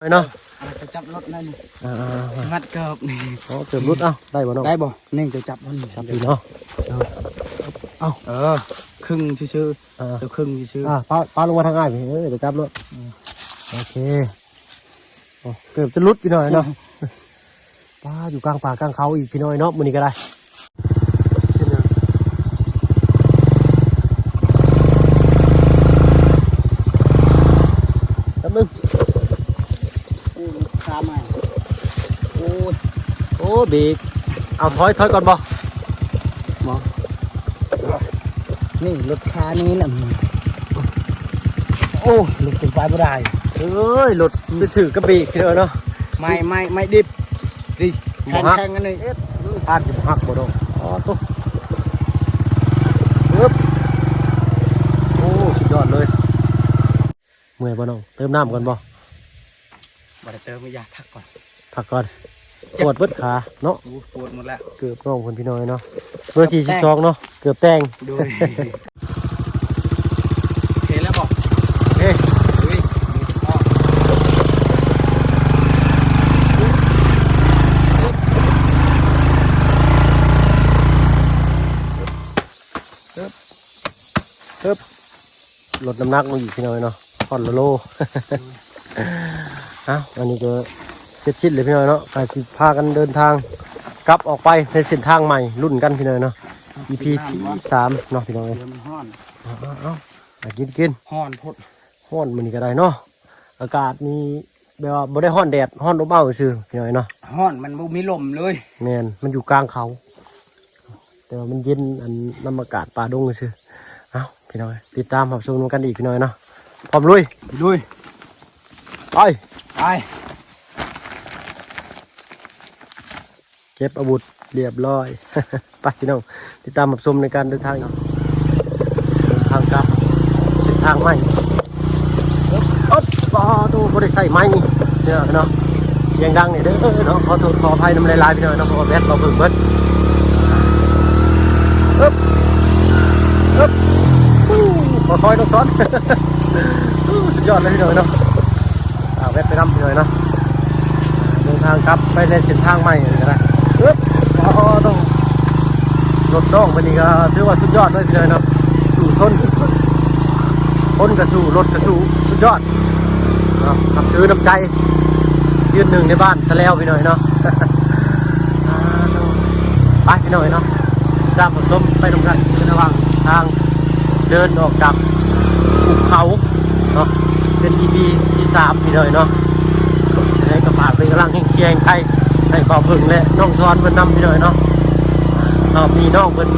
ເນາະ ອ່າ ໄປຈັບລົດນັ້ນ ອ່າໆໆ ມັດເກີບນີ້ ໂອ້ ເກີບຫຼຸດ ເອົ້າ ໄດ້ບໍ່ນ້ອງ? ໄດ້ບໍ່? ນີ້ຈະຈັບມັນ ຈັບດີເນາະ ເອີ ເອົາ ເອີ ຄຶ່ງຊື່ໆ ອ່າ ເຈົ້າຄຶ່ງຊື່ໆ ອ່າ ປະ ປະລົງມາທາງອ້າຍນີ້ ເອີ ຈະຈັບໂລດ ອືມ ໂອເຄ ໂອ້ ເກີບຈະຫຼຸດພີ່ນ້ອງເນາະ ປາ ຢູ່ກາງປ່າກາງເຂົາອີກພີ່ນ້ອງເນາະ ມື້ນີ້ກໍໄດ້. ແປັບໜຶ່ງ ໂອ້ ລົດຄາໃໝ່ ໂອ້ຍ ໂອ້ ເບຣກ ເອົາ ຖອຍ ຖອຍກ່ອນບໍ່? ບໍ່ ນີ້ລົດຄານີ້ນະ ໂອ້ ລົດເປັນໄປບໍ່ໄດ້ ເອີຍ ລົດໄປຖືກກັບເບຣກເດີເນາະ ໄມ້ ໄມ້ ໄມ້ດິບ ຕິ ບໍ່ຫັກ ແຂງໆ ອັນນີ້ ປານຊິບໍ່ຫັກບໍ່ດອກ ອໍ ໂຕ ເອີບ ໂອ້ ສຸດຍອດເລີຍ. ເມື່ອຍບໍ່ນ້ອງ? ເຕີມນ້ຳກ່ອນບໍ່? ບໍ່ໄດ້ເຕີມ ຢາກພັກກ່ອນ ພັກກ່ອນ ເຈັບ ປວດເບິດຂາເນາະ ໂອ້ ປວດໝົດແລ້ວ ເກີບນ້ອງເພິ່ນພີ່ນ້ອງເນາະ ເບີສີ່ສິບສອງເນາະ ເກີບແຕງ ໂດຍ ໂອເຄແລ້ວບໍ່? ໂອເຄ ເອີບ ເອີບ ລົດນ້ຳໜັກລົງອີກພີ່ນ້ອງເນາະ ຮອດລະໂລ ເອົ້າ ອັນນີ້ກໍເສັດສິ້ນເລີຍພີ່ນ້ອງເນາະ ກໍຊິພາກັນເດີນທາງກັບອອກໄປໃນເສັ້ນທາງໃໝ່ ລຸ້ນກັນພີ່ນ້ອງເນາະ ອີພີທີສາມເນາະພີ່ນ້ອງເອີຍ ເອີ ມັນຮ້ອນ ເອົາໆໆ ກິນໆ ຮ້ອນໂພດ ຮ້ອນມື້ນີ້ກໍໄດ້ເນາະ ອາກາດນີ້ແບບວ່າບໍ່ໄດ້ຮ້ອນແດດ ຮ້ອນອົບເອົ້າຊື່ພີ່ນ້ອງເນາະ ຮ້ອນ ມັນບໍ່ມີລົມເລີຍ ແມ່ນ ມັນຢູ່ກາງເຂົາ ແຕ່ວ່າມັນເຢັນ ອັນ ນຳອາກາດປ່າດົງຊື່. ເອົ້າ ພີ່ນ້ອງເອີຍ ຕິດຕາມຮັບຊົມນຳກັນອີກພີ່ນ້ອງເນາະ ພ້ອມລຸຍ ລຸຍ ໄປ ໄປ ເກັບອາວຸດລຽບຮ້ອຍ ໄປພີ່ນ້ອງ ຕິດຕາມຮັບຊົມໃນການເດີນທາງ ເດີນທາງກັບເສັ້ນທາງໃໝ່. ໂອ໊ດ ໂອ້ໂຕ ບໍ່ໄດ້ໃສ່ໄມເດີເນາະ ສຽງດັງນີ້ເດີເນາະ ຂໍໂທດຂໍອະໄພນຳຫຼາຍໆ ພີ່ນ້ອງເນາະ ເພາະວ່າແບັດບໍ່ເພິ່ງເບິດ ເອີບ ເອີບ ໂອ້ ຂໍຖອຍນ້ອງສອນ ໂອ້ ສຸດຍອດເລີຍພີ່ນ້ອງເນາະ ອ່າ ແວັບໄປນຳພີ່ນ້ອງເນາະ ເດີນທາງກັບໄປໃນເສັ້ນທາງໃໝ່ກໍໄດ້ ເອີບ ໂອ້ໂຕ ລົດນ້ອງເພິ່ນນີ້ກໍຖືວ່າສຸດຍອດເລີຍພີ່ນ້ອງເນາະ ສູ້ຊົນ ຄົນກໍສູ້ ລົດກໍສູ້ ສຸດຍອດເນາະ ນັບຖືນ້ຳໃຈ ຢືນໜຶ່ງໃນບ້ານຊະແລ້ວພີ່ນ້ອງເນາະ ໄປພີ່ນ້ອງເນາະ ຕາມຊົມໄປນຳກັນ ໃນລະຫວ່າງທາງເດີນອອກຈາກພູເຂົາເນາະ ເປັນອີພີທີສາມພີ່ນ້ອງເນາະ ໃຫ້ກໍຝາກເປັນກຳລັງແຮງເຊຍແຮງໃຈ ໃຫ້ບ່າວເຜິ້ງ ແລະ ນ້ອງສອນເພິ່ນນຳພີ່ນ້ອງເນາະ ຮອບນີ້ນ້ອງເພິ່ນ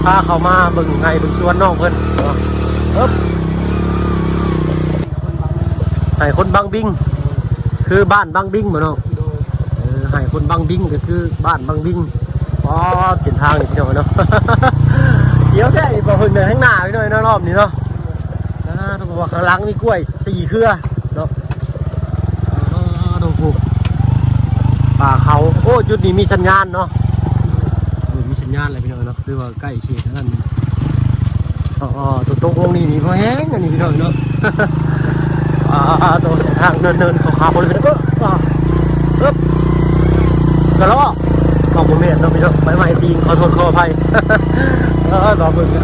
ພາເຂົ້າມາເບິ່ງໄຮ່ເບິ່ງສວນນ້ອງເພິ່ນເນາະ ເອີບ ໄຮ່ຄົນບັງບິງ ຄືບ້ານບັງບິງບໍ່ນ້ອງ? ໂດຍ ເອີ ໄຮ່ຄົນບັງບິງກໍຄືບ້ານບັງບິງ ອໍ ເສັ້ນທາງນີ້ພີ່ນ້ອງເນາະ ສຽວແທ້ ບໍ່ເພິ່ງເດີນທາງໜ້າພີ່ນ້ອງເນາະ ຮອບນີ້ເນາະ ອ່າ ເພາະວ່າຂ້າງຫຼັງມີກ້ວຍສີ່ເຄືອເນາະ ອ່າ ໂອ້ໂຫ ປ່າເຂົາ ໂອ້ ຈຸດນີ້ມີສັນຍານເນາະ ເອີ ມີສັນຍານແລ້ວພີ່ນ້ອງເນາະ ຄືວ່າໃກ້ເຂດນັ້ນ ອໍ ໂຕ ຕົກລົງນີ້ນີ້ພໍແຮງອັນນີ້ພີ່ນ້ອງເນາະ ອ່າ ໂຕ ທາງເນີນໆ ຂາວໆ ເລີຍ ເອີ ເອີ ກະລອກ ເອົາ ບໍ່ແມ່ນເນາະພີ່ນ້ອງ ໄປໄມ້ຕີນ ຂໍໂທດຂໍອະໄພ ເອີ ລໍເບິ່ງກັນ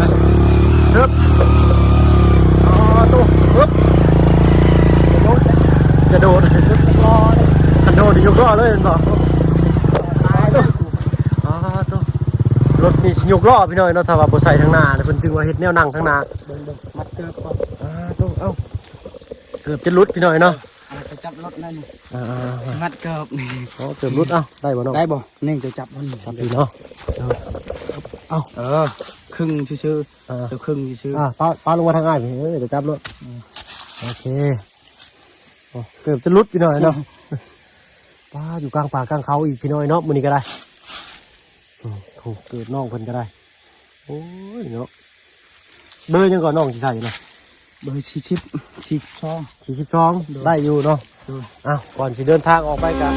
ເອີບ ອໍ ໂຕ ເອີບ ກະໂດດ ຄັນໂດດນີ້ຍົກລໍ້ເລີຍແມ່ນບໍ່? ອໍ ໂຕ ລົດນີ້ຍົກລໍ້ພີ່ນ້ອງເນາະ ຖ້າວ່າບໍ່ໃສ່ທາງໜ້າ ເພິ່ນຈຶ່ງວ່າເຮັດແນວນັ່ງທາງໜ້າ ເບິ່ງໆ ມັດເກີບກ່ອນ ອ່າ ໂຕ ເອົ້າ ເກີບຈະຫຼຸດພີ່ນ້ອງເນາະ ອ່າ ໄປຈັບລົດນັ້ນ ອ່າໆໆ ມັດເກີບນີ້ ອໍ ເກີບຫຼຸດ ເອົ້າ ໄດ້ບໍ່ນ້ອງ? ໄດ້ບໍ່? ນີ້ຈະຈັບມັນ ຈັບດີເນາະ ເອີ ເອົ້າ ເອີ ຄຶ່ງຊື່ໆ ອ່າ ເຈົ້າຄຶ່ງຊື່ໆ ອ່າ ປະ ປະລົງມາທາງອ້າຍນີ້ ເອີ ຈະຈັບໂລດ ອືມ ໂອເຄ ໂອ້ ເກີບຈະຫຼຸດພີ່ນ້ອງເນາະ ປາ ຢູ່ກາງປ່າກາງເຂົາອີກພີ່ນ້ອງເນາະ ມື້ນີ້ກໍໄດ້ ອືມ ໂອ້ ເກີບນ້ອງເພິ່ນກໍໄດ້ ໂອ້ຍເນາະ ເບີຫຍັງກໍນ້ອງຊິໃສ່ນະ? ເບີສີ່ສິບ ສີ່ສິບສອງ ສີ່ສິບສອງ ໂດຍ ໄດ້ຢູ່ເນາະ ໂດຍ ອ້າວ ກ່ອນຊິເດີນທາງອອກໄປກະ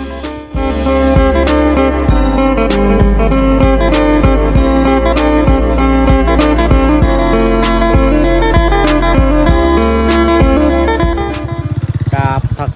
ກາບທັກ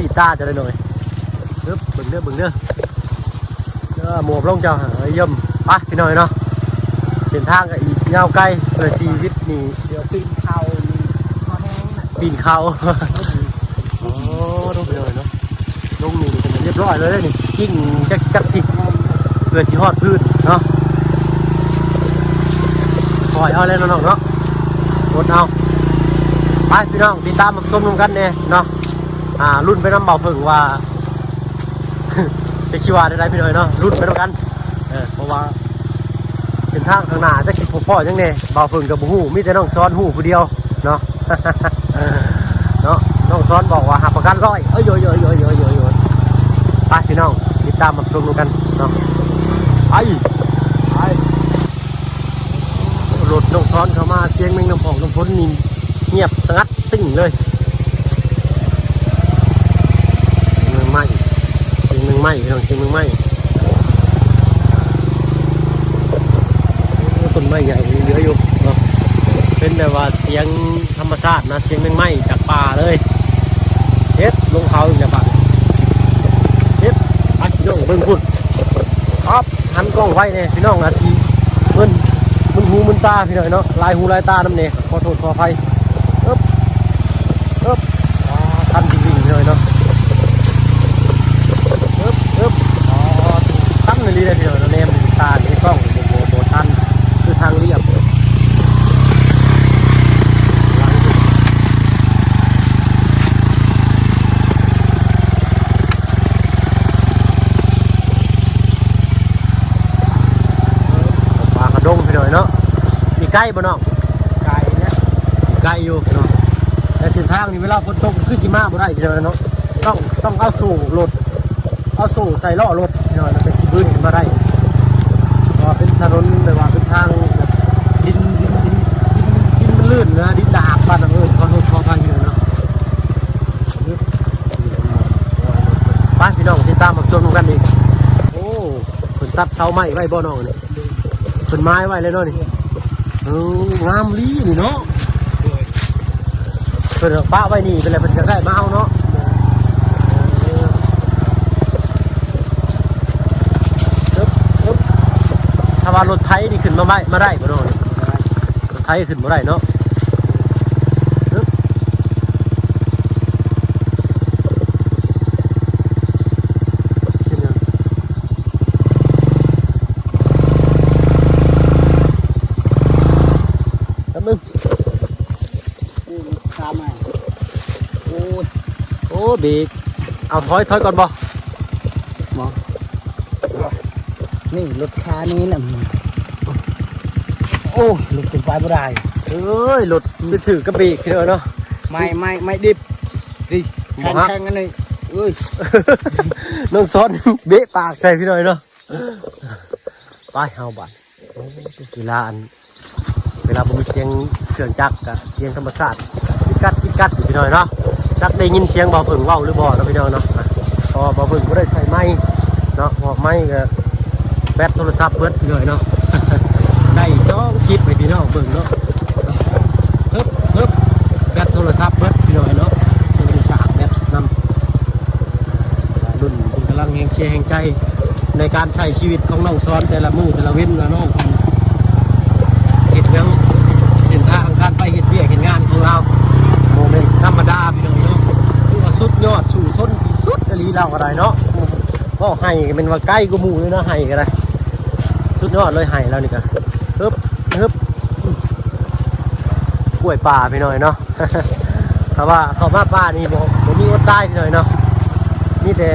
ດີດຕາເຈົ້າໄດ໋ນ້ອງເອີຍ. ເອີບ ເບິ່ງເດີ ເບິ່ງເດີ ເອີ ໝວກລົງເຈົ້າ ເອີ ຢ້ຽມ. ໄປພີ່ນ້ອງເນາະ ເສັ້ນທາງກໍອີກຍາວໄກ ເພື່ອຊີວິດນີ້ ດຽວປີນເຂົານີ້ກໍແຮງນະ ປີນເຂົາ. ໂອ້ ລົງໄປເລີຍເນາະ ລົງນີ້ກໍຮຽບຮ້ອຍເລີຍນີ້ ກິ້ງຈັກຊິຈັກທິກ ເພື່ອຊິຮອດພື້ນເນາະ. ຄ່ອຍເອົາແຫຼະເນາະນ້ອງເນາະ ອົດເອົາ. ໄປພີ່ນ້ອງ ຕິດຕາມຮັບຊົມນຳກັນແດ່ເນາະ. ອ່າ ລຸ້ນໄປນຳບ່າວເຜິ້ງວ່າ ຈັກຊິວ່າແນວໃດພີ່ນ້ອງເນາະ ລຸ້ນໄປນຳກັນ. ເອີ ເພາະວ່າເສັ້ນທາງຂ້າງໜ້າຈັກຊິພໍ້ຫຍັງແດ່ ບ່າວເຜິ້ງກໍບໍ່ຮູ້ ມີແຕ່ນ້ອງຊອນຮູ້ຜູ້ດຽວເນາະ ເນາະ. ນ້ອງຊອນບອກວ່າຮັບປະກັນຮ້ອຍ. ໂອ້ຍ ໂອ້ຍ ໂອ້ຍ ໄປພີ່ນ້ອງ ຕິດຕາມຮັບຊົມນຳກັນເນາະ. ໄປ ໄປ ລົດນ້ອງຊອນເຂົ້າມາ ສຽງແມງນ້ຳພອກນ້ຳຝົນນີ້ງຽບສະຫງັດ ຕຶ້ງເລີຍ. ເມືອງໄມ້ ເປັນເມືອງໄມ້ ພີ່ນ້ອງ ເປັນເມືອງໄມ້. ໂອ້ ຕົ້ນໄມ້ໃຫຍ່ເຫຼືອຢູ່ເນາະ ເປັນແບບວ່າສຽງທຳມະຊາດນະ ສຽງແມງໄມ້ຈາກປ່າເລີຍ. ເຮັດ ລົງເຂົາອີກແລ້ວບາດ ເຮັດ ໄປພີ່ນ້ອງເບິ່ງພຸ້ນ ປັບ ຫັນກ້ອງໄວແດ່ພີ່ນ້ອງ ອາດຊິມຶນ ມຶນຫູມຶນຕາພີ່ນ້ອງເນາະ ຫຼາຍຫູຫຼາຍຕານຳແດ່ ຂໍໂທດຂໍອະໄພ. ເອີບ ເອີບ ອ່າ ຊັນຈິງໆ ພີ່ນ້ອງເນາະ ເອີບ ເອີບ ອໍ ຊັນອີ່ຫຼີເດ້ພີ່ນ້ອງເນາະ ແນມຕາໃນກ້ອງ ບໍ່ ບໍ່ ບໍ່ຊັນ ຄືທາງລຽບ. ປ່າກະດົງພີ່ນ້ອງເນາະ ນີ້ໄກບໍ່ນ້ອງ? ໄກນະ ໄກຢູ່ເນາະ ແຕ່ເສັ້ນທາງນີ້ເວລາຝົນຕົກຄືຊິມາບໍ່ໄດ້ພີ່ນ້ອງເນາະ ຕ້ອງ ຕ້ອງເອົາໂສ້ລົດ ເອົາໂສ້ໃສ່ລໍ້ລົດພີ່ນ້ອງ ແລ້ວຈັ່ງຊິບືນຂຶ້ນມາໄດ້ ເພາະວ່າເປັນຖະໜົນແບບວ່າເປັນທາງແບບດິນ ດິນ ດິນ ດິນ ດິນມັນລື່ນນະ ດິນດາບ ບ້ານເຮົາເອີ້ນ ຂໍໂທດຂໍອະໄພພີ່ນ້ອງເນາະ. ໄປພີ່ນ້ອງ ຕິດຕາມຮັບຊົມນຳກັນອີກ. ໂອ້ ເພິ່ນຕັດເສົາໄມ້ໄວ້ບໍ່ນ້ອງນີ້? ເພິ່ນມາຍໄວ້ແລ້ວເນາະນີ້. ເອີ ງາມອີ່ຫຼີນີ້ເນາະ ເພິ່ນປະໄວ້ນີ້ ເພິ່ນ ເພິ່ນຢາກໄດ້ມາເອົາເນາະ. ເອີ ເອີບ ເອີບ ຖ້າວ່າລົດໄຖນີ້ຂຶ້ນມາໄດ້ ມາໄດ້ບໍ່ເນາະ? ລົດໄຖຂຶ້ນບໍ່ໄດ້ເນາະ. ເອີບ ເປັນຫຍັງ? ແປັບໜຶ່ງ ນີ້ຂາໃໝ່. ໂອ້ຍ ໂອ້ ເບກ ເອົາ ຖອຍ ຖອຍກ່ອນບໍ່? ບໍ່ ນີ້ລົດຄານີ້ນະ ໂອ້ຍ ລົດເປັນໄປບໍ່ໄດ້. ເອີຍ ລົດໄປຖືກກັບເບຣກເດີເນາະ. ໄມ້ ໄມ້ ໄມ້ດິບ ນີ້ ບໍ່ຮັກ ແຂງໆ ອັນນີ້ ເອີຍ ນ້ອງສອນເບະປາກໃສ່ພີ່ນ້ອງເນາະ. ໄປເຮົາບາດ ເວລາອັນ ເວລາບໍ່ມີສຽງເຄື່ອງຈັກ ກະສຽງທຳມະຊາດ ກິດກັດ ກິດກັດຢູ່ພີ່ນ້ອງເນາະ. ຈັກໄດ້ຍິນສຽງບ່າວເຜິ້ງເວົ້າຫຼືບໍ່ເນາະພີ່ນ້ອງເນາະ. ເພາະວ່າບ່າວເຜິ້ງບໍ່ໄດ້ໃສ່ໄມເນາະ ເພາະໄມກະແບັດໂທລະສັບເບິດພີ່ນ້ອງເນາະ. ໄດ້ສອງຄລິບໃຫ້ພີ່ນ້ອງເບິ່ງເນາະ. ເຮີບ ເຮີບ ແບັດໂທລະສັບເບິດພີ່ນ້ອງເນາະ. ບໍ່ໄດ້ຊາກແບັດນຳ. ລຸ້ນເພິ່ນກຳລັງແຮງເຊຍແຮງໃຈ ໃນການໃຊ້ຊີວິດຂອງນ້ອງສອນແຕ່ລະມື້ແຕ່ລະເວັນວ່ານ້ອງເພິ່ນເຮັດຫຍັງ ເສັ້ນທາງການໄປເຮັດວຽກເຮັດງານຂອງລາວ ບໍ່ແມ່ນທຳມະດາພີ່ນ້ອງເນາະ. ຖືວ່າສຸດຍອດ ສູ້ຊົນທີ່ສຸດອີ່ຫຼີລາວກໍໄດ້ເນາະ. ເວົ້າໄຮ່ກໍແມ່ນວ່າໄກກວ່າໝູ່ເລີຍເນາະ ໄຮ່ກໍໄດ້ ສຸດຍອດເລີຍໄຮ່ລາວນີ້ກໍ. ເຮີບ ເຮີບ ກ້ວຍປ່າພີ່ນ້ອງເນາະ. ຖ້າວ່າເຂົ້າມາປ່ານີ້ບໍ່ ບໍ່ມີອົດຕາຍພີ່ນ້ອງເນາະ ມີແຕ່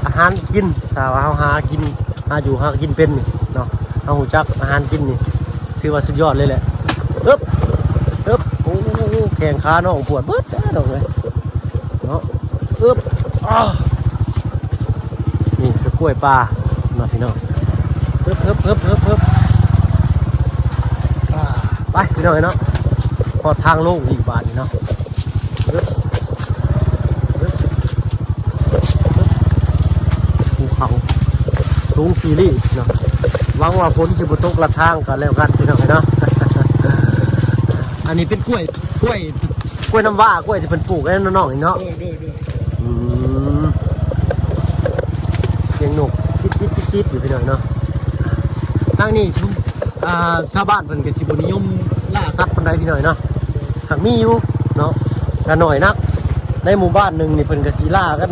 ອາຫານກິນ. ຖ້າວ່າເຮົາຫາກິນ ຫາຢູ່ຫາກິນເປັນນີ້ເນາະ ເຮົາຮູ້ຈັກອາຫານກິນນີ້ ຖືວ່າສຸດຍອດເລີຍແຫຼະ. ເອີບ ເອີບ ໂອ້ ແຂ້ງຂານ້ອງປວດເບິດແລ້ວນ້ອງເອີຍເນາະ. ເອີບ ອາ ນີ້ຄືກ້ວຍປ່າເນາະພີ່ນ້ອງ. ເຮີບ ເຮີບ ເຮີບ ເຮີບ ເຮີບ ອາ ໄປພີ່ນ້ອງເນາະ ຮອດທາງລົງອີກບາດນີ້ເນາະ. ເອີບ ເອີບ ເອີບ ພູເຂົາສູງຂີ້ລີ້ເນາະ. ຫວັງວ່າຝົນຊິບໍ່ຕົກລັດທາງກໍແລ້ວກັນພີ່ນ້ອງເນາະ. ອັນນີ້ເປັນກ້ວຍ ກ້ວຍ ກ້ວຍນ້ຳວ້າ ກ້ວຍທີ່ເພິ່ນປູກໃນນ້ອງໆນີ້ເນາະ. ໂດຍ ໂດຍ ໂດຍ. ອືມ ສຽງນົກຕິດໆໆໆ ຢູ່ພີ່ນ້ອງເນາະ. ທາງນີ້ ອ່າ ຊາວບ້ານເພິ່ນກໍຊິບໍ່ນິຍົມລ່າສັດປານໃດພີ່ນ້ອງເນາະ. ຫາກມີຢູ່ເນາະ ກໍໜ້ອຍນັກ. ໃນໝູ່ບ້ານໜຶ່ງນີ້ເພິ່ນກໍຊິລ່າກັນ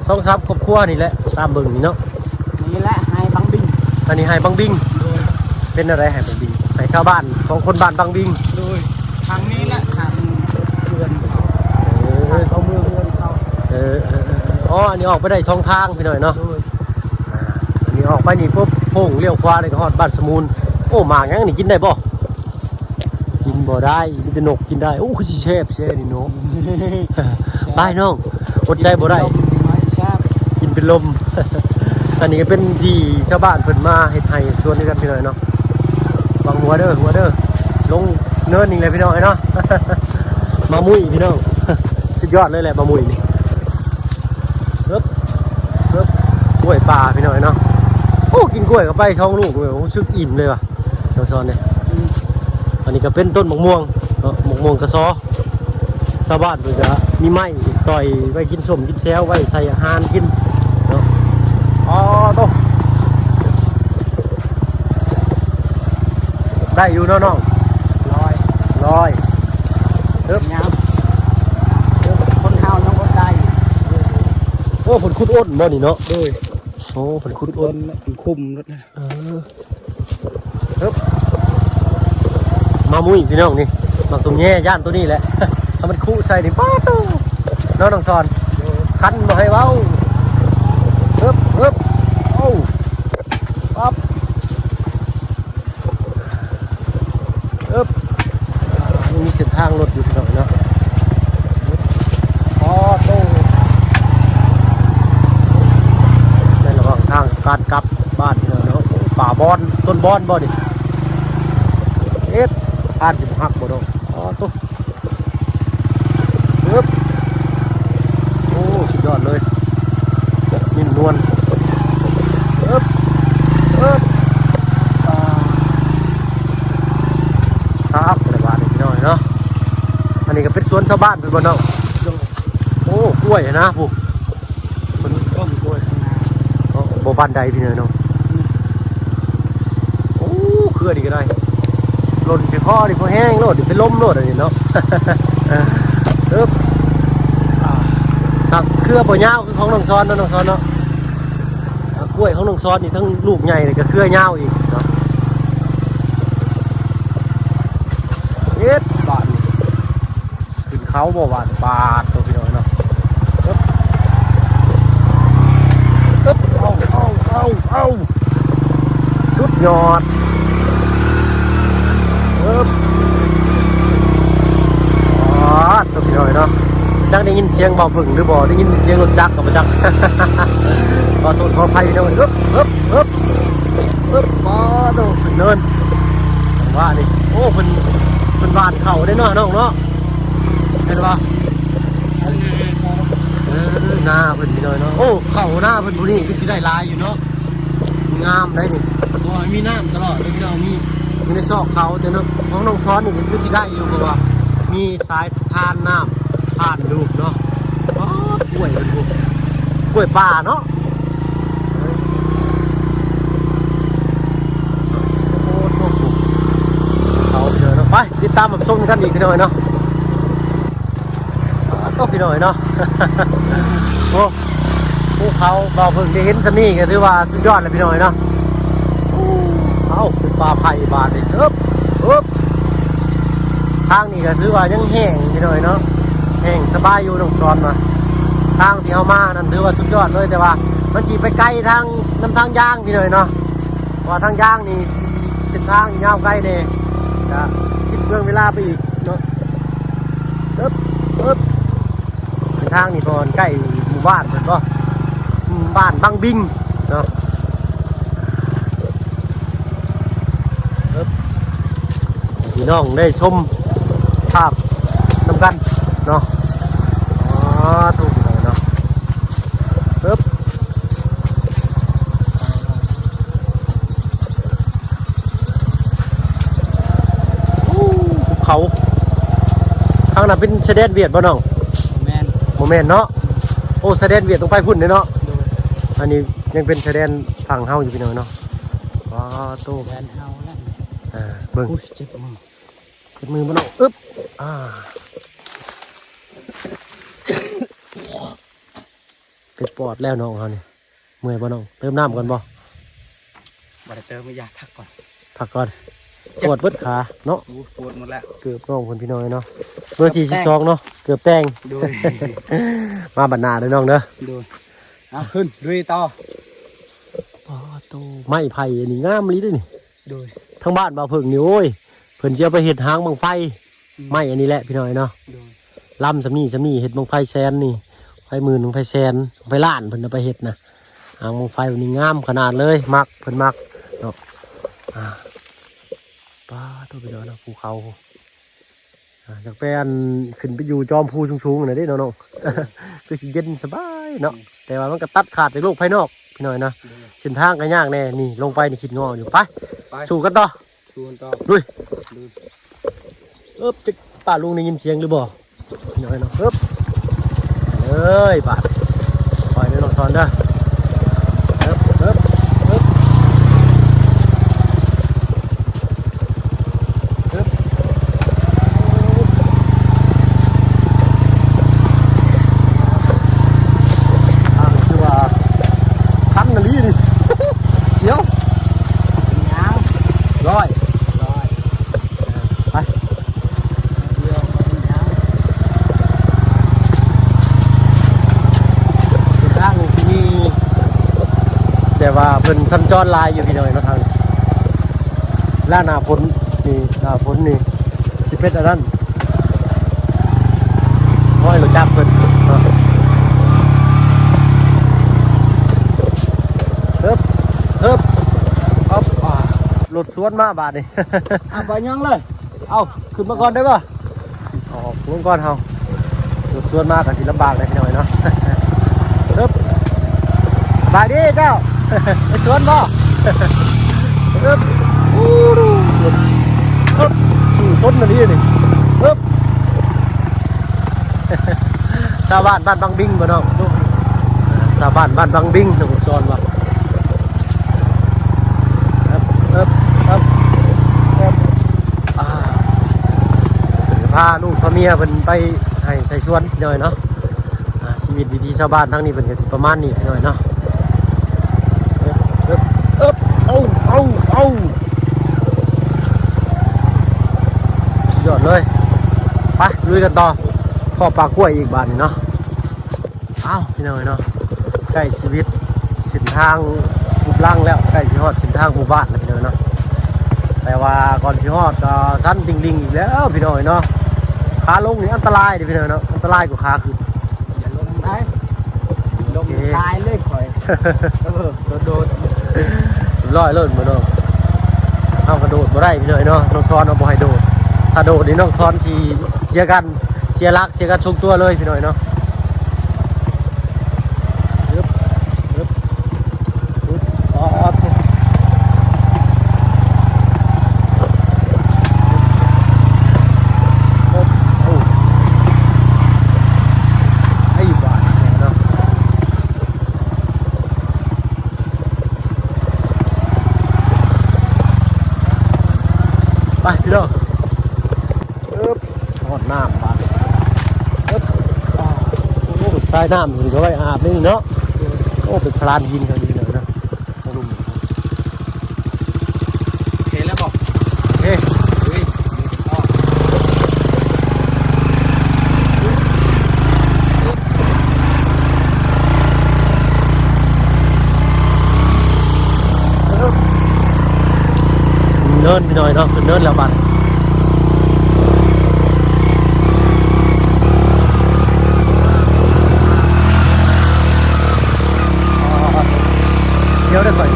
ສອງສາມຄອບຄົວນີ້ແຫຼະ ຕາມເບິ່ງນີ້ເນາະ. ນີ້ແຫຼະໄຮ່ບັງບິງ. ອັນນີ້ໄຮ່ບັງບິງ. ໂດຍ. ເປັນແນວໃດໄຮ່ບັງບິງ? ໄຮ່ຊາວບ້ານຂອງຄົນບ້ານບັງບິງ. ໂດຍ. ທາງນີ້ແຫຼະ ທາງເຮືອນເຂົາ. ເອີ ເຂົ້າເມືອງເຮືອນເຂົາ. ເອີ ເອີ ເອີ ອໍ ອັນນີ້ອອກໄປໄດ້ສອງທາງພີ່ນ້ອງເນາະ. ໂດຍ. ອ່າ ອັນນີ້ອອກໄປນີ້ປຸບ ໂຄ້ງລ້ຽວຂວານີ້ກໍຮອດບ້ານສະໝູນ. ໂອ້ ໝາກຫຍັງນີ້ ກິນໄດ້ບໍ່? ກິນບໍ່ໄດ້ ມີແຕ່ນົກກິນໄດ້. ໂອ້ ຄືຊິແຊບແຊະນີ້ເນາະ. ໄປນ້ອງ ອົດໃຈບໍ່ໄດ້ ກິນເປັນລົມ. ອັນນີ້ກໍເປັນທີ່ຊາວບ້ານເພິ່ນມາເຮັດໄຮ່ເຮັດສວນຄືກັນພີ່ນ້ອງເນາະ. ຫວັງຫົວເດີ ຫົວເດີ ລົງເນີນອີກແລ້ວພີ່ນ້ອງເອີຍເນາະ. ມາມຸ້ຍພີ່ນ້ອງ ສຸດຍອດເລີຍແຫຼະມາມຸ້ຍນີ້. ເອີບ ເອີບ ກ້ວຍປ່າພີ່ນ້ອງເອີຍເນາະ. ໂອ້ ກິນກ້ວຍເຂົ້າໄປສອງລູກ ໂອ້ ຮູ້ສຶກອີ່ມເລີຍວ່າ ນ້ອງສອນເດ້. ອືມ ອັນນີ້ກໍເປັນຕົ້ນໝາກມ່ວງເນາະ ໝາກມ່ວງກະຊໍ. ຊາວບ້ານເພິ່ນກໍມີໄມ້ຕ່ອຍໄວ້ກິນສົ້ມກິນແຊວ ໄວ້ໃສ່ອາຫານກິນເນາະ. ອໍ ໂຕ ໄດ້ຢູ່ເນາະນ້ອງ. ລອຍ ລອຍ. ເອີບ ຍາວ. ເອີບ ຄົນເຮົາຍັງອົດໄດ້. ໂອ້ ເພິ່ນຂຸດອົ້ນບໍ່ນີ້ເນາະ? ໂດຍ. ໂອ້ ເພິ່ນຂຸດອົ້ນ ເພິ່ນຄຸມລົດນະ. ເອີ ເອີບ ມາມຸ້ຍພີ່ນ້ອງນີ້ ໝາກຕົງແຍ ຢ້ານໂຕນີ້ແຫຼະ. ຖ້າມັນຄຸໃສ່ນີ້ ປ້າໂຕ ເນາະ ນ້ອງສອນ ຄັນບໍ່ໃຫ້ເວົ້າ. ເອີບ ເອີບ ໂອ້ ປັບ ເອີບ ມີເສັ້ນທາງລົດຢູ່ພີ່ນ້ອງເນາະ. ອໍ ໂຕ ໃນລະຫວ່າງທາງການກັບບ້ານພີ່ນ້ອງເນາະ. ປ່າບອນ ຕົ້ນບອນບໍ່ນີ້? ເອັດ ອາດຊິບໍ່ຫັກບໍ່ເນາະ. ອໍ ໂຕ ເອີບ ໂອ້ ສຸດຍອດເລີຍ ນິ້ນນວນ. ເອີບ ເອີບ ອ່າ ຄັກແຕ່ວ່ານີ້ພີ່ນ້ອງເນາະ. ອັນນີ້ກໍເປັນສວນຊາວບ້ານເພິ່ນບໍ່ນ້ອງ? ໂດຍ. ໂອ້ ກ້ວຍຫັ້ນນະ ຜູ້ ເພິ່ນຕົ້ນກ້ວຍຂ້າງໜ້າ ເນາະ ບໍ່ປານໃດພີ່ນ້ອງເນາະ. ອືມ ໂອ້ ເຄືອນີ້ກໍໄດ້ ຫຼົ່ນໃສ່ຄໍນີ້ພໍແຮງໂລດ ເປັນລົມໂລດອັນນີ້ເນາະ. ເອີບ ອ່າ ເຄືອບໍ່ຍາວຄືຂອງນ້ອງສອນເນາະ ນ້ອງສອນເນາະ. ອ່າ ກ້ວຍຂອງນ້ອງສອນນີ້ທັງລູກໃຫຍ່ ແລ້ວກໍເຄືອຍາວອີກເນາະ. ເຮັດບາດນີ້ ຂຶ້ນເຂົາບໍ່ຫວານ ປາດໂຕພີ່ນ້ອງເນາະ. ເອີບ ເອີບ ເອົາ ເອົາ ເອົາ ເອົາ ສຸດຍອດ. ເອີບ ຈັກໄດ້ຍິນສຽງບ່າວເຜິ້ງຫຼືບໍ່ ໄດ້ຍິນສຽງລົດຈັກກໍບໍ່ຈັກ. ຂໍໂທດຂໍອະໄພພີ່ນ້ອງ. ເອີບ ເອີບ ເອີບ ເອີບ ປໍໂຕ ຂຶ້ນເນີນ ຈັງຫວະນີ້. ໂອ້ ເພິ່ນ ເພິ່ນຫວ່ານເຂົ້າເດ້ເນາະນ້ອງເນາະ ແມ່ນບໍ່? ເອີ ນາເພິ່ນພີ່ນ້ອງເນາະ. ໂອ້ ເຂົ້ານາເພິ່ນຜູ້ນີ້ຄືຊິໄດ້ຫຼາຍຢູ່ເນາະ. ງາມໄດ໋ນີ້ ເພາະວ່າມີນ້ຳຕະຫຼອດເດ້ພີ່ນ້ອງ. ມີຢູ່ໃນຊອກເຂົາ ແຕ່ຂອງນ້ອງສອນນີ້ກໍຄືຊິໄດ້ຢູ່ ເພາະວ່າມີສາຍທານນ້ຳຜ່ານຢູ່ເນາະ. ອໍ ກ້ວຍເພິ່ນພຸ້ນ ກ້ວຍປ່າເນາະ. ໂອ້ໂຫ ເຂົາເດີເນາະ. ໄປຕິດຕາມຮັບຊົມກັນອີກພີ່ນ້ອງເນາະ. ໂອ້ ພີ່ນ້ອງເນາະ ໂອ້ ພູເຂົາ ບ່າວເຜິ້ງໄດ້ເຫັນສ່ຳນີ້ກໍຖືວ່າສຸດຍອດແລ້ວພີ່ນ້ອງເນາະ. ເອົ້າ ເປັນປ່າໄຜ່ບາດນີ້. ເອີບ ເອີບ ທາງນີ້ກໍຖືວ່າຍັງແຫ້ງພີ່ນ້ອງເນາະ ແຫ້ງສະບາຍຢູ່. ນ້ອງສອນວ່າທາງທີ່ເຮົາມານັ້ນຖືວ່າສຸດຍອດເລີຍ ແຕ່ວ່າມັນຊິໄປໄກທາງ ນຳທາງຢາງພີ່ນ້ອງເນາະ ເພາະວ່າທາງຢາງນີ້ຊິເສັ້ນທາງຍາວໄກແດ່. ກະຄິດເບື້ອງເວລາໄປອີກເນາະ. ເອີບ ເອີບ ເສັ້ນທາງນີ້ເພາະມັນໃກ້ໝູ່ບ້ານເພິ່ນບໍ່ ບ້ານບັງບິງເນາະ. ເອີບ ໃຫ້ພີ່ນ້ອງໄດ້ຊົມພາບນຳກັນເນາະ. ອໍ ໂທ້ ພີ່ນ້ອງເນາະ. ເອີບ ພູເຂົາ ທາງນັ້ນເປັນຊາຍແດນຫວຽດບໍ່ນ້ອງ? ບໍ່ແມ່ນ ບໍ່ແມ່ນເນາະ. ໂອ້ ຊາຍແດນຫວຽດຕ້ອງໄປພຸ້ນເດ້ເນາະ. ໂດຍ ອັນນີ້ຍັງເປັນຊາຍແດນຝັ່ງເຮົາຢູ່ພີ່ນ້ອງເນາະ. ວ້າໂຕ ແດນເຮົາແລ້ວ. ອ່າ ເບິ່ງ ໂອ້ຍ ເຈັບມື ເຈັບມືບໍ່ນ້ອງ? ອຶບ ອ່າ ເປັນປອດແລ້ວນ້ອງເຮົານີ້. ເມື່ອຍບໍ່ນ້ອງ? ເຕີມນ້ຳກ່ອນບໍ່? ບໍ່ໄດ້ເຕີມ ຢາກພັກກ່ອນ ພັກກ່ອນ. ເຈັບ ປວດເບິດຂາເນາະ. ໂອ້ ປວດໝົດແລ້ວ ເກີບນ້ອງເພິ່ນພີ່ນ້ອງເນາະ. ເບີສີ່ສິບສອງເນາະ ເກີບແຕງ. ໂດຍ ມາບັດໜ້າເດີນ້ອງເດີ. ໂດຍ ເອົາ ຂຶ້ນລຸຍຕໍ່. ປາໂຕ ໄມ້ໄຜ່ອັນນີ້ງາມອີ່ຫຼີເດ້ນີ້. ໂດຍ ທາງບ້ານບ່າວເຜິ້ງນີ້ ໂອ້ຍ ເພິ່ນຊິເອົາໄປເຮັດຫາງບັ້ງໄຟ. ອືມ ໄມ້ອັນນີ້ແຫຼະພີ່ນ້ອງເນາະ. ໂດຍ ລຳສ່ຳນີ້ສ່ຳນີ້ ເຮັດບັ້ງໄຟແສນນີ້ ໄຟໝື່ນ ບັ້ງໄຟແສນ ບັ້ງໄຟລ້ານ ເພິ່ນເອົາໄປເຮັດນະ. ຫາງບັ້ງໄຟນີ້ງາມຂະໜາດເລີຍ ມັກ ເພິ່ນມັກເນາະ. ອ່າ ປາໂຕ ພີ່ນ້ອງເນາະ ພູເຂົາ. ອ່າ ຢາກໄປອັນ ຂຶ້ນໄປຢູ່ຈອມພູສູງໆນະເດ້ນ້ອງໆ ຄືຊິເຢັນສະບາຍເນາະ. ອືມ ແຕ່ວ່າມັນກໍຕັດຂາດຈາກໂລກພາຍນອກພີ່ນ້ອງເນາະ. ໂດຍ ເສັ້ນທາງກໍຍາກແດ່ ນີ້ລົງໄປນີ້ຄິດງໍຢູ່. ໄປ ໄປ ສູ້ກັນຕໍ່ ສູ້ກັນຕໍ່ ລຸຍ ລຸຍ. ເອີບ ຈັກປ້າລຸງໄດ້ຍິນສຽງຫຼືບໍ່? ເອີບ ເອີຍ ບາດ ຄ່ອຍເດີນ້ອງສອນເດີ. ເອີບ ເອີບ ເອີບ ເອີບ ທາງຄືວ່າຊັນອີ່ຫຼີນີ້ ສຽວ ຍາວ ຮ້ອຍ ຮ້ອຍ. ໄປ ເສັ້ນທາງນີ້ຊິມີ ແຕ່ວ່າເພິ່ນສັນຈອນຫຼາຍຢູ່ພີ່ນ້ອງເນາະ ທາງນີ້. ແລ້ວໜ້າຝົນນີ້ ໜ້າຝົນນີ້ຊິເປັນອັນນັ້ນ ຮອຍລົດຈັກເພິ່ນເນາະ. ເຮີບ ເຮີບ ອອບ ອ່າ ລົດສວນມາບາດນີ້. ອ່ະ ໄປຍ່າງເລີຍ ເອົາ ຂຶ້ນມາກ່ອນໄດ້ບໍ່? ອອກລົງກ່ອນເຮົາ ລົດສວນມາກໍຊິລຳບາກແຫຼະພີ່ນ້ອງເນາະ. ເອີບ ສະບາຍດີເຈົ້າ ໄປສວນບໍ່? ເອີບ ໂອ້ ເອີບ ສູ້ຊົນອັນນີ້ນີ້ ເອີບ. ຊາວບ້ານບ້ານບັງບິງບໍ່ນ້ອງ? ຊາວບ້ານບ້ານບັງບິງ ນ້ອງສອນວ່າ ເອີບ ເອີບ ເອີບ ເອີບ ອ່າ ເພິ່ນກໍພາລູກພາເມຍເພິ່ນໄປໄຮ່ໄຊສວນພີ່ນ້ອງເນາະ. ອ່າ ຊີວິດວິຖີຊາວບ້ານທາງນີ້ເພິ່ນກໍຊິປະມານນີ້ພີ່ນ້ອງເນາະ. ເອີບ ເອີບ ເອີບ ເອົາ ເອົາ ເອົາ ສຸດຍອດເລີຍ. ໄປ ລຸຍກັນຕໍ່ ພໍ້ປ່າກ້ວຍອີກບາດນີ້ເນາະ. ອ້າວ ພີ່ນ້ອງເອີຍເນາະ ໃກ້ຊີວິດເສັ້ນທາງລຸກລັງແລ້ວ ໃກ້ຊິຮອດເສັ້ນທາງໝູ່ບ້ານແລ້ວພີ່ນ້ອງເນາະ. ແຕ່ວ່າກ່ອນຊິຮອດກໍຊັນລິງໆອີກແລ້ວພີ່ນ້ອງເອີຍເນາະ. ຂາລົງນີ້ອັນຕະລາຍເດ້ພີ່ນ້ອງເນາະ ອັນຕະລາຍກວ່າຂາຂຶ້ນ. ຢ່າລົງໄດ້ ລົງ ໂອເຄ ຕາຍເລີຍຂ້ອຍ. ເອີ ໂດດໆ ເລີຍໂລດໝົດເນາະ. ເຮົາກະໂດດບໍ່ໄດ້ພີ່ນ້ອງເນາະ ນ້ອງສອນເຮົາບໍ່ໃຫ້ໂດດ. ຖ້າໂດດນີ້ນ້ອງສອນຊິເສຍການ ເສຍຫຼັກ ເສຍການຊົງຕົວເລີຍພີ່ນ້ອງເນາະ. ອືບ ອືບ ອືບ ອໍ ໂອ້ ໂອ້ ໄອ້ບາດເນາະ. ໄປພີ່ນ້ອງ ອຶບ ຮອດນ້ຳບາດ ອຶບ ອ້າວ ໂອ້ ສາຍນ້ຳນີ້ກະໄວ້ອາບນີ້ເນາະ. ໂອ້ ເປັນພະລານຫີນເຂົາດີເນາະ. ໂອເຄແລ້ວບໍ? ເອີ ເນີນພີ່ນ້ອງເນາະ ຂຶ້ນເນີນແລ້ວບາດ. ດຽວໄດ້ຂ້ອຍ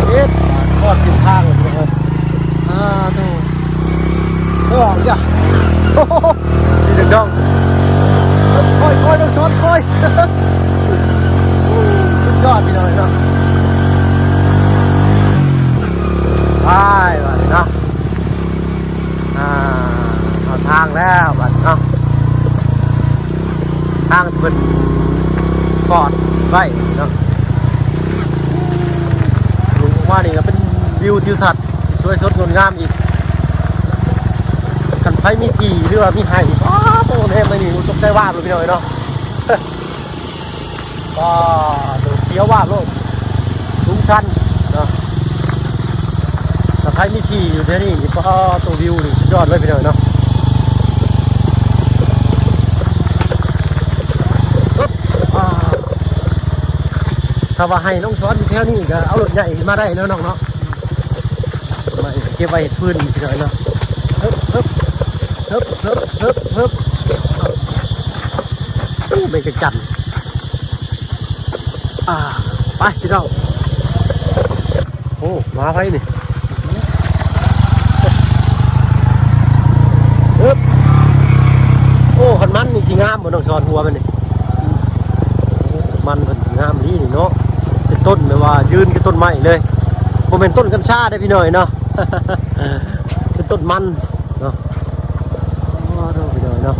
ເອີ ຮອດເສັ້ນທາງແລ້ວພີ່ນ້ອງເອີຍ. ອາ ໂທ້ ໂອ້ ຢາ ໂອ້ໂຫ ມີແຕ່ດອງ ຄ່ອຍໆ ນ້ອງສອນ ຄ່ອຍ ສຸດຍອດພີ່ນ້ອງເນາະ. ໄປບາດນີ້ເນາະ ອາ ເຂົ້າທາງແລ້ວບາດນີ້ເນາະ ທາງເພິ່ນປອດໄວ້ເນາະ. ລົງມານີ້ກະເປັນວິວທິວທັດສວຍສົດງົດງາມອີກ. ຄັນໃຜມີທີ່ ຫຼືວ່າມີໄຮ່ ອ້າ ໂອ້ ແນມມານີ້ ຕົກໃຈວາບເລີຍພີ່ນ້ອງເອີຍເນາະ. ປ້າໂທ້ ສຽວວາບໂລດ ສູງຊັນເນາະ. ຖ້າໃຜມີທີ່ຢູ່ແຖວນີ້ນີ້ ປ້າໂທ້ ວິວນີ້ສຸດຍອດເລີຍພີ່ນ້ອງເນາະ. ອຶບ ອາ ຖ້າວ່າໄຮ່ນ້ອງສອນຢູ່ແຖວນີ້ກະເອົາລົດໃຫຍ່ຂຶ້ນມາໄດ້ເນາະນ້ອງເນາະ. ມາເກັບໄວ້ເຮັດຟືນພີ່ນ້ອງເນາະ. ເຮີບ ເຮີບ ເຮີບ ເຮີບ ເຮີບ ເຮີບ ໂອ້ ແມງຈັກຈັ່ນ ອາ ໄປພີ່ນ້ອງ. ໂອ້ ມາໃຜນີ້ ເຮີບ ໂອ້ ຄັນມັນນີ້ຊິງາມບໍ່ນ້ອງສອນ ຫົວມັນນີ້? ມັນເພິ່ນງາມອີ່ຫຼີນີ້ເນາະ ເປັນຕົ້ນແບບວ່າຢືນຄືຕົ້ນໄມ້ເລີຍ ບໍ່ແມ່ນຕົ້ນກັນຊາເດ້ພີ່ນ້ອງເນາະ ເປັນຕົ້ນມັນເນາະ. ໂອ້ໂຫ ພີ່ນ້ອງເນາະ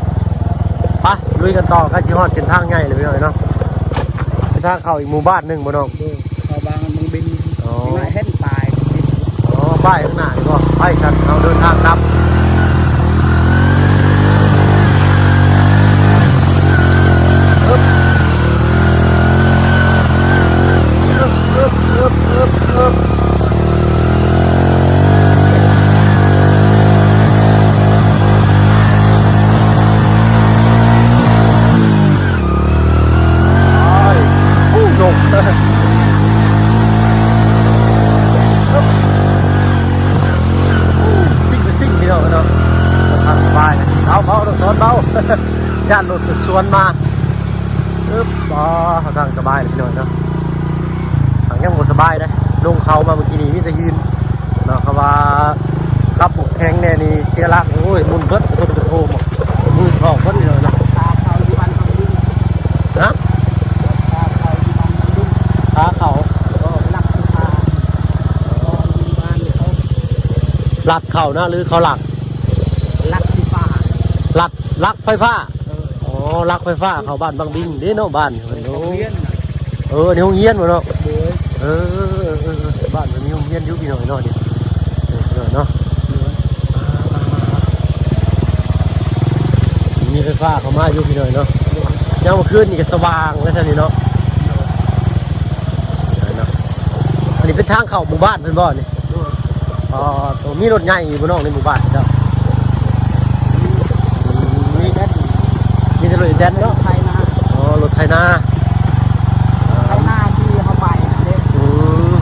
ໄປລຸຍກັນຕໍ່ ໃກ້ຊິຮອດເສັ້ນທາງໃຫຍ່ແລ້ວພີ່ນ້ອງເນາະ ເປັນທາງເຂົ້າອີກໝູ່ບ້ານໜຶ່ງບໍ່ນ້ອງ? ເອີ ເຂົ້າບ້ານບັງບິນ ອໍ ມາເຫັນປ້າຍ ອໍ ປ້າຍຂ້າງໜ້ານີ້ບໍ? ໄປຊັ້ນ ເຮົາເດີນທາງກັບ. ອ້າຍ ໂອ້ ລົງ ຊິ່ງໄປຊິ່ງ ພີ່ນ້ອງເນາະ ທາງສະບາຍ. ເບົາ ເບົາ ນ້ອງສອນ ເບົາ ຢ້ານລົດສວນມາ. ອຶບ ອໍ ເຂົ້າທາງສະບາຍແລ້ວ ພີ່ນ້ອງເນາະ. ທາງຍັງບໍ່ສະບາຍເດ້ ລົງເຂົາມາເມື່ອກີ້ນີ້ມີແຕ່ຫີນເນາະ. ເຂົາວ່າຂັບບໍ່ແຂງແດ່ນີ້ເສຍຫຼັກ ໂອ້ຍ ໝຸ່ນເບິດ ຄົນເປັນໂອໝົດ ມືອອກເບິດ ພີ່ນ້ອງເນາະ. ຫາ ຂາເຂົ້າ ລັດເຂົ້ານະ ຫຼືເຂົາລັກ? ລັດ ລັກໄຟຟ້າ. ອໍ ລັກໄຟຟ້າເຂົ້າບ້ານບັງບິງເດ້ເນາະ ບ້ານເພິ່ນ. ໂອ້ ໂຮງຮຽນນະ ເອີ ອັນນີ້ໂຮງຮຽນບໍ່ເນາະ? ໂດຍ ເອີ ເອີ ເອີ ບ້ານເພິ່ນມີໂຮງຮຽນຢູ່ ພີ່ນ້ອງເນາະ ນີ້ ເອີ ເນາະ ໂດຍ ອ່າ ມີໄຟຟ້າເຂົ້າມາຢູ່ ພີ່ນ້ອງເນາະ. ໂດຍ ຍາມມື້ຄືນນີ້ກະສະຫວ່າງແລ້ວແຖວນີ້ເນາະ. ໂດຍ ນີ້ເປັນທາງເຂົ້າໝູ່ບ້ານເພິ່ນບໍ່ນີ້? ໂດຍ. ອໍ ໂຕ ມີລົດໃຫຍ່ຢູ່ບໍ່ນ້ອງໃນໝູ່ບ້ານເຈົ້າ? ມີ ມີແຕ່ລົດອີແຕນເນາະ. ໄຖນາ. ອໍ ລົດໄຖນາ. ໄຖນາທີ່ເຮົາໄປນັ້ນເດ້. ອືມ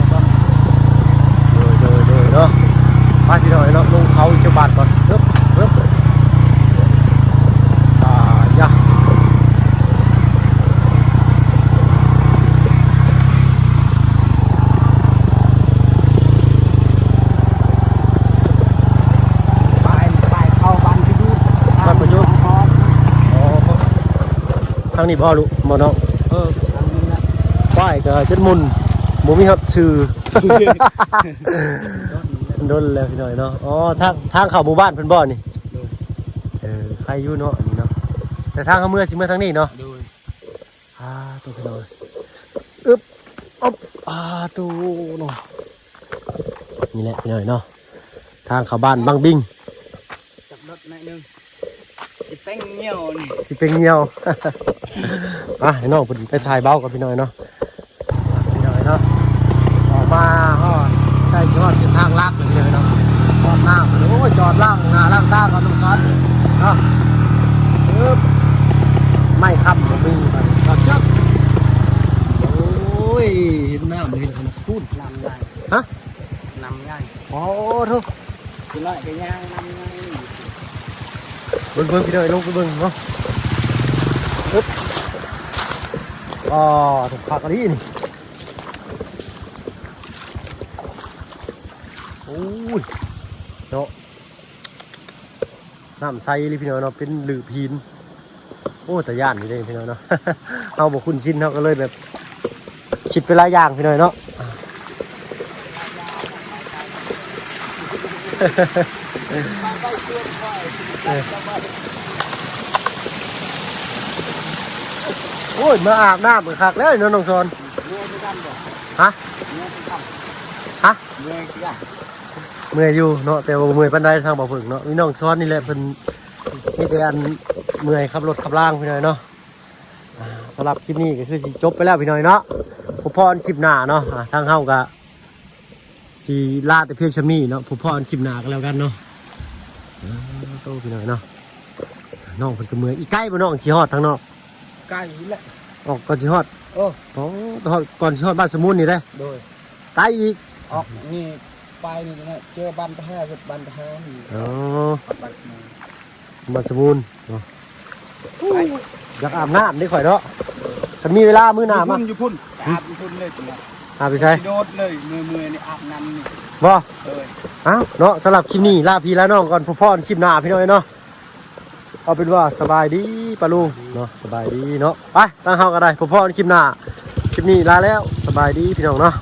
ໂດຍ ໂດຍ ໂດຍເນາະ. ໄປພີ່ນ້ອງເນາະ ລົງເຂົາຈັກບາດກ່ອນ. ເອີບ ເອີບ ອ່າ ຢາ ໄປ ໄປເຂົ້າບ້ານປະຍຸດ. ບ້ານປະຍຸດ. ອໍ ທາງນີ້ບໍ່ລູກ ບໍ່ນ້ອງ? ເອີ ທາງນີ້ແຫຼະ. ຄວາຍກໍຈົນໝຸ່ນ ບໍ່ມີຮອດຊື່. ດົນແລ້ວພີ່ນ້ອງເນາະ. ອໍ ທາງ ທາງເຂົ້າໝູ່ບ້ານເພິ່ນບໍ່ນີ້? ໂດຍ. ເອີ ໃຄຢູ່ເນາະ ອັນນີ້ເນາະ ແຕ່ທາງເຮົາເມືອຊິເມືອທາງນີ້ເນາະ. ໂດຍ. ອ່າ ໂຕພີ່ນ້ອງ ອຶບ ອອບ ອ່າ ໂຕເນາະ. ນີ້ແຫຼະພີ່ນ້ອງເນາະ ທາງເຂົ້າບ້ານບັງບິງ. ຈັບລົດໜ້ອຍໜຶ່ງ ຊິເປັງຍ່ຽວນີ້ ຊິເປັງຍ່ຽວ. ອ່ະ ໃຫ້ນ້ອງເພິ່ນໄປຖ່າຍເບົາກ່ອນພີ່ນ້ອງເນາະ. ພີ່ນ້ອງເນາະ ອອກມາຮອດ ໃກ້ຊິຮອດເສັ້ນທາງຫຼັກແລ້ວພີ່ນ້ອງເນາະ. ຮອດນ້ຳ ໂອ້ຍ ຈອດລ້າງໜ້າລ້າງຕາກ່ອນນ້ອງສອນເນາະ. ອຶບ ໄມ້ຄ້ຳບໍ່ມີ ບາດນີ້ຈອດເຈິກ. ໂອ້ຍ ເຫັນນ້ຳເຫັນອັນພຸ້ນ ນ້ຳໃຫຍ່. ຮະ? ນ້ຳໃຫຍ່. ອໍ ໂທ້ ຊິນ້ອຍກໍຍ່າງນ້ຳໃຫຍ່. ເບິ່ງ ເບິ່ງ ພີ່ນ້ອງ ລົງໄປເບິ່ງເນາະ. ອຶບ ອໍ ຖືກຄັກອີ່ຫຼີນີ້. ໂອ້ຍ ເນາະ ນ້ຳໃສອີ່ຫຼີພີ່ນ້ອງເນາະ ເປັນຫຼືບຫີນ. ໂອ້ ຕາຢ້ານຢູ່ເດ້ພີ່ນ້ອງເນາະ ເຮົາບໍ່ຄຸ້ນຊິນ ເຮົາກໍເລີຍແບບຄິດໄປຫຼາຍຢ່າງພີ່ນ້ອງເນາະ. ໂອ້ຍ ມາອາບນ້ຳກໍຄັກແລ້ວເນາະນ້ອງສອນ. ເມື່ອຍຄືກັນບໍ່? ຮະ? ເມື່ອຍຄືກັນ. ຮະ? ເມື່ອຍຄືກັນ. ເມື່ອຍຢູ່ເນາະ ແຕ່ວ່າບໍ່ເມື່ອຍປານໃດທາງບ່າວເຜິ້ງເນາະ. ມີນ້ອງສອນນີ້ແຫຼະ ເພິ່ນມີແຕ່ອັນເມື່ອຍຂັບລົດຂັບລາງພີ່ນ້ອງເນາະ. ອ່າ ສຳລັບຄລິບນີ້ກໍຄືຊິຈົບໄປແລ້ວພີ່ນ້ອງເນາະ. ພົບພໍ້ກັນຄລິບໜ້າເນາະ. ອ່າ ທາງເຮົາກໍຊິລາແຕ່ພຽງສ່ຳນີ້ເນາະ. ພົບພໍ້ກັນຄລິບໜ້າກໍແລ້ວກັນເນາະ. ອ່າ ໂຕພີ່ນ້ອງເນາະ ນ້ອງເພິ່ນກໍເມື່ອຍ. ອີກໄກບໍ່ນ້ອງຊິຮອດທາງນອກ? ໄກແຫຼະ ອອກກ່ອນຊິຮອດ. ໂອ້ ໂອ້ ຮອດ ກ່ອນຊິຮອດບ້ານສະມຸນນີ້ເດ້. ໂດຍ. ໄກອີກ. ອອກນີ້ໄປນີ້ນະ ເຈີບ້ານຕາແຮ ບ້ານຕາແຮນີ້. ອໍ ບ້ານສະມຸນ ບ້ານສະມຸນເນາະ. ຢາກອາບນ້ຳເດ້ຂ້ອຍເນາະ ຄັນມີເວລາມື້ໜ້າມາ. ຢູ່ພຸ້ນ ຢູ່ພຸ້ນ ອາບຢູ່ພຸ້ນເລີຍ. ອາບຢູ່ໃສ? ຊິໂດດເລີຍ ເມື່ອຍໆນີ້ອາບນ້ຳນີ້. ບໍ່? ເອີຍ ເອົ້າເນາະ ສຳລັບຄລິບນີ້ລາພີ່ລານ້ອງກ່ອນ. ພໍ້ກັນຄລິບໜ້າພີ່ນ້ອງເນາະ. ເອົາເປັນວ່າສະບາຍດີປ້າລຸງເນາະ ສະບາຍດີເນາະ. ໄປ ທາງເຮົາກໍໄດ້ ພໍ້ກັນຄລິບໜ້າ. ຄລິບນີ້ລາແລ້ວ ສະບາຍດີພີ່ນ້ອງເນາະ.